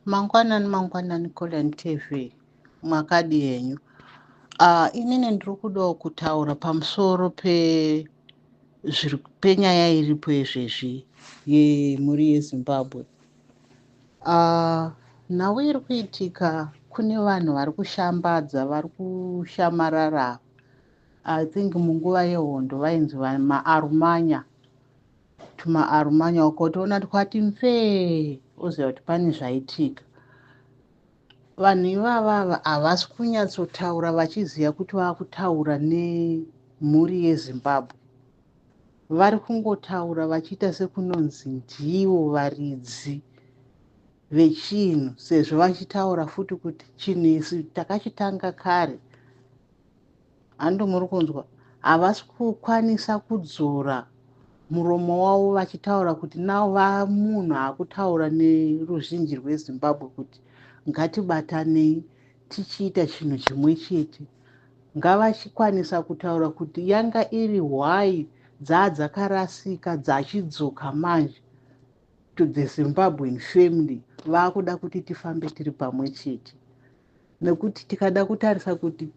Mangwanani, mangwanani, Colan TV, mwakadi henyu. Inini ndiri kudawo kutaura pamusoro penyaya iripo izvezvi yemhuri yeZimbabwe. Nhau iri kuitika, kune vanhu vari kushambadza, vari kushamarara. I think munguva yehondo vainzi maarumanya, tumaarumanya. Ukotoona twati mfee, oziva kuti pane zvaitika. Vanhu ivavava havasi kunyatsotaura vachiziva kuti vaakutaura nemhuri yeZimbabwe. Vari kungotaura vachiita sekunonzi ndivo varidzi vechinhu, sezvo vachitaura futi kuti chinhu isi takachitanga kare. Hando muri kunzwa, havasi kukwanisa kudzora muromo wavo vachitaura kuti nao vamunhu akutaura neruzhinji rweZimbabwe kuti ngatibatanei tichiita chinhu chimwe chete. Ngavachikwanisa kutaura kuti yanga iri hwai dzaa dzakarasika, dzachidzoka manje to the Zimbabwean family, vaakuda kuti tifambe tiri pamwe chete. Nekuti tikada kutarisa kuti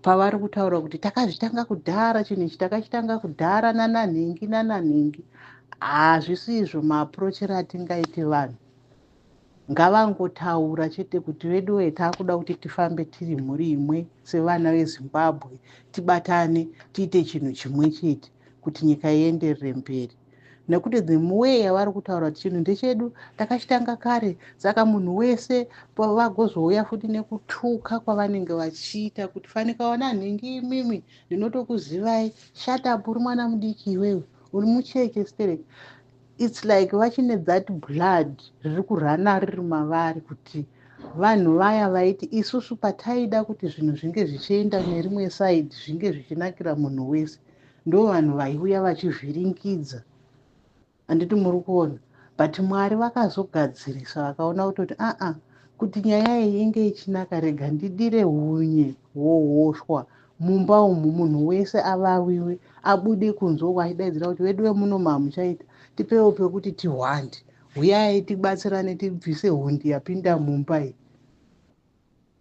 pavari kutaura kuti takazvitanga kudhara, chinhu ichi takachitanga kudhara nananhingi nananhingi, hazvisi izvo maapproachero atingaite vanhu. Ngavangotaura chete kuti veduwe, taakuda kuti tifambe tiri mhuri imwe sevana veZimbabwe, tibatane tiite chinhu chimwe chete kuti nyika ienderere mberi. Nekuti the way yavari kutaura kuti chinhu ndechedu, takachitanga kare, saka munhu wese vagozouya futi nekutuka kwavanenge vachiita kuti fanika wana nhingi, imimi ndinotokuzivai, shut up, uri mwana mudiki iwewe, uri mucheche sterek. It's like vachine that blood riri kurana riri mavari, kuti vanhu vaya vaiti isusu pataida kuti zvinhu zvinge zvichienda nerimwe side, zvinge zvichinakira munhu wese, ndo vanhu vaiuya vachivhiringidza. Handiti muri kuona? But Mwari vakazogadzirisa, vakaona kutoti aa, kuti nyaya iyi inge ichinaka, rega ndidire hunye hwohwoshwa mumba umu, munhu wese avawiwe, abude kunze uko achidaidzira kuti veduwe, muno mamuchaita, tipewo pekuti tihwande, huyai tibatsirane tibvise hundi yapinda mumba iyi,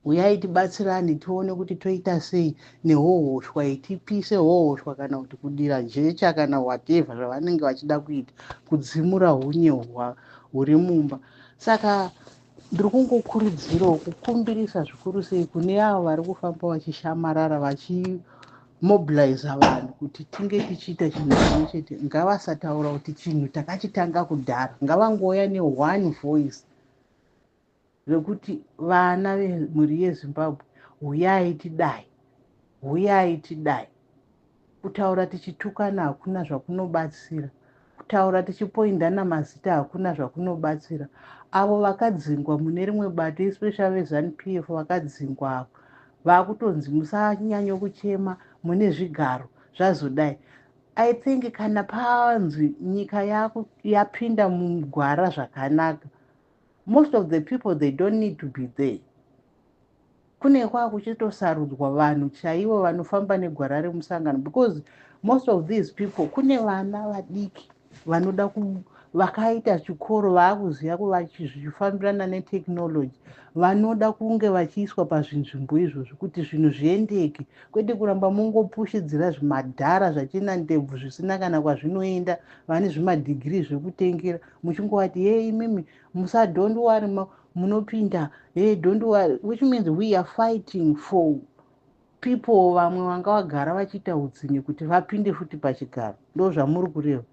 uyai tibatsirane tione kuti toita sei nehohoshwa iyi, tipise hohoshwa kana kuti kudira jecha kana whatever zvavanenge vachida kuita kudzimura hunye huri mumba. Saka ndiri kungokurudzirawo, kukumbirisa zvikuru sei kune avo vari kufamba vachishamarara, vachimobiliza vanhu kuti tinge tichiita chinhu chimwe chete. Ngavasataura kuti chinhu takachitanga kudhara. Ngavangouya neone voice rekuti vana vemhuri yeZimbabwe, huyai tidai, huyai tidai. Kutaura tichitukana hakuna zvakunobatsira, kutaura tichipoindana mazita hakuna zvakunobatsira. Avo vakadzingwa mune rimwe bato, especially veZANU PF vakadzingwa avo, vaakutonzi musanyanya kuchema, mune zvigaro zvazodai. I think kana panzi nyika yapinda mugwara zvakanaka, most of the people, they don't need to be there. Kune kwakuchitosarudzwa vanhu chaivo vanofamba negwara remusangano, because most of these people, kune vana vadiki vanoda, vakaita chikoro, vaakuziva zvichifambirana netechnology, vanoda kunge vachiiswa pazvinzvimbo izvozvo kuti zvinhu zviendeke, kwete kuramba mungopushidzira zvimadhara zvachina ndebvu zvisina kana kwazvinoenda, vane zvimadhigiri zvekutengera, muchingovati, "Ye, imimi musa, don't worry, munopinda, hey, don't worry," which means we are fighting for people vamwe vanga vagara vachiita utsinye kuti vapinde futi pachigaro. Ndo zvamuri kureva.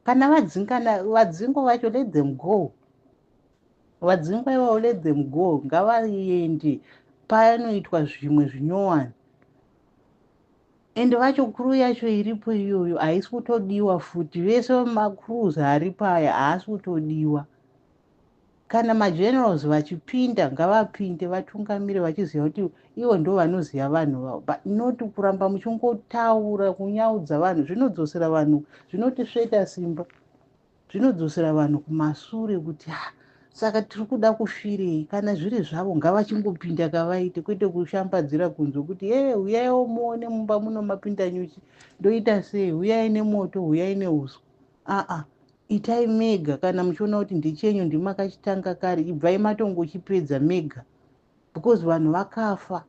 Kana vadzingana, vadzingwa vacho, let them go. Vadzingwa ivavo, let them go, ngavaende panoitwa zvimwe zvinyowani. Ende vacho crew yacho iripo iyoyo haisi kutodiwa futi. Vese macrews aripo aya haasi kutodiwa. Kana magenerals vachipinda, ngavapinde vatungamire vachiziva kuti ivo ndo vanoziva vanhu vavo, but not kuramba muchingotaura kunyaudza vanhu. Zvinodzosera vanhu, zvinotisveta simba, zvinodzosera vanhu kumasure kuti ha, saka tiri kuda kufirei? Kana zviri zvavo, ngavachingopinda kavaite, kwete kushambadzira kunze kuti ye, uyaiwo muone mumba muno mapinda nyuchi, ndoita sei, uyai nemoto, uyai neuswa. Aa, Itai mega. Kana muchiona kuti ndechenyu, ndimakachitanga kare, ibvai matongochipedza mega, because vanhu vakafa,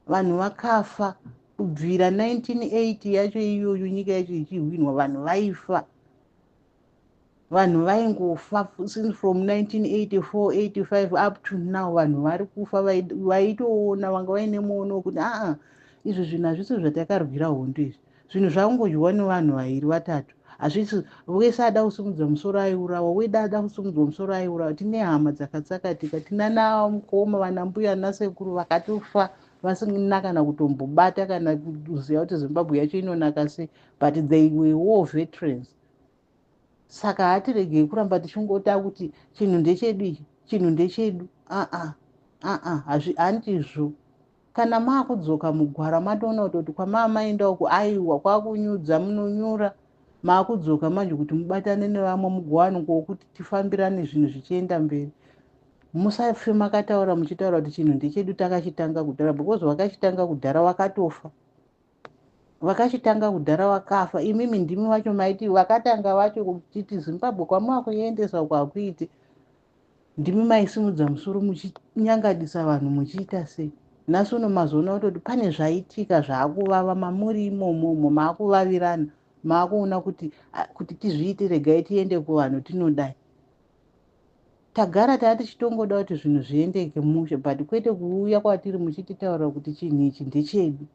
vanhu vakafa kubvira 1980 yacho iyoyo. Nyika yacho ichihwinwa, vanhu vaifa, vanhu vaingofa since from 1984, 85 up to now. Vanhu vari kufa. Vaitoona, vanga vaine muono wekuti aa, izvi zvinhu hazvisi zvatakarwira hondo. Izvi zvinhu zvangodyiwa nevanhu vairi, vatatu, hazvisi. Wese ada kusimudza musoro aiurawa, weda ada kusimudzwa musoro aiurawa. Tine hama dzakatsakatika, tina namukoma, vana mbuya nasekuru vakatofa vasina kana kutombobata kana kuziva kuti Zimbabwe yacho inonaka sei, but they were war veterans. Saka hatiregei kuramba tichingota kuti chinhu ndechedu ichi, chinhu ndechedu. Aa, aa, handizvo. Kana maakudzoka mugwara, matoona kutoti kwamaa maenda uku, aiwa, kwakunyudza, munonyura. Maakudzoka manje kuti mubatane nevamwe, mugowanikwawo kuti tifambirane, zvinhu zvichienda mberi. Musafe makataura muchitaura kuti chinhu ndechedu, takachitanga kudhara, because vakachitanga kudhara vakatofa, vakachitanga kudhara vakafa. Imimi ndimi vacho maiti vakatanga vacho kuchiti Zimbabwe kwamava kuiendesa kwakuiti. Ndimi maisimudza musoro muchinyangadisa vanhu, muchiita sei. Nhasi uno mazoona kutoti pane zvaitika zvaakuvava mamuri imomomo, maakuvavirana, maakuona kuti tizviite, regai tiende kuvanhu tinodai. Tagara taa tichitongoda kuti zvinhu zviendeke mushe, but kwete kuuya kwatiri muchititaurira kuti chinhu ichi ndechedu.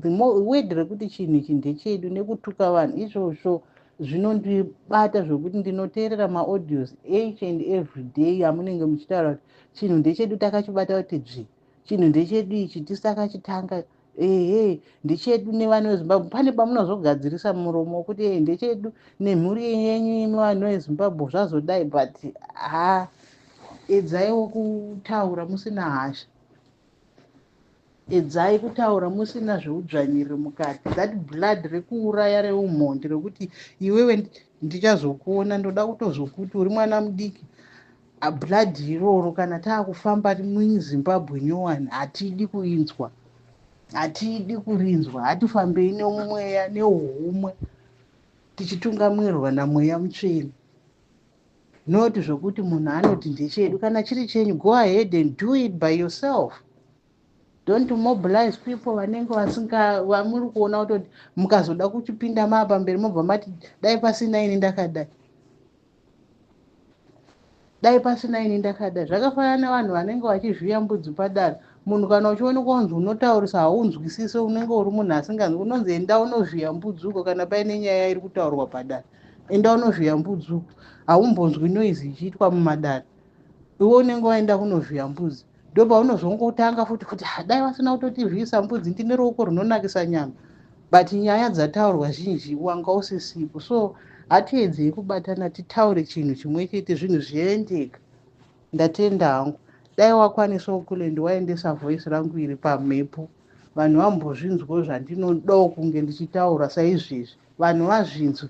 The word rekuti chinhu ichi ndechedu nekutuka vanhu, izvozvo zvinondibata zvokuti ndinoteerera maaudios each and every day amunenge muchitaura kuti chinhu ndechedu, takachibata kuti dzvi, chinhu ndechedu ichi, tisakachitanga, ehe, ndechedu nevanhu veZimbabwe. Pane pamunozogadzirisa muromo wekuti ehe, ndechedu nemhuri yenyu imi vanhu veZimbabwe, zvazodai. But ha, edzaiwo kutaura musina hasha, edzai kutaura musina zveudzvanyiriri mukati, that blood rekuuraya, reumhondi, rekuti iwewe ndichazokuona, ndoda kutozokuti uri mwana mudiki. Blood iroro, kana taakufamba muZimbabwe nyowani, hatidi kuinzwa, hatidi kurinzwa. Hatifambei nemweya neuhumwe, tichitungamirwa naMweya Mutsvene, not zvokuti munhu anoti ndechedu. Kana chiri chenyu, go ahead and do it by yourself. Don't mobilize people vanenge vasinga vamuri kuona kutoti mukazoda kuchipinda maapamberi, mobva mati dai pasina ini ndakadai, dai pasina ini ndakadai. Zvakafanana nevanhu vanenge vachizviya mbudzi padare. Munhu kana uchionekwa kunzi unotaurisa, haunzwisise, unenge uri munhu asinganzwi, unonzi enda unovhiya mbudzi uko. Kana paine nyaya iri kutaurwa padare, enda unovhiya mbudzi uko. Haumbonzwi noise ichiitwa mumadare, iwe unenge waenda kunovhiya mbudzi. Ndo paunozongotanga futi kuti dai vasina kutotivhiyisa mbudzi, ndine ruoko runonakisa nyama. But nyaya dzataurwa zhinji wanga usisipo. So hatiedzei kubatana, titaure chinhu chimwe chete, zvinhu zviendeka. Ndatenda hangu. Dai wakwanisawo kulendi waendesa voice rangu iri pamhepo, vanhu vambozvinzwawo zvandinodawo kunge ndichitaura saizvezvi, vanhu vazvinzwe.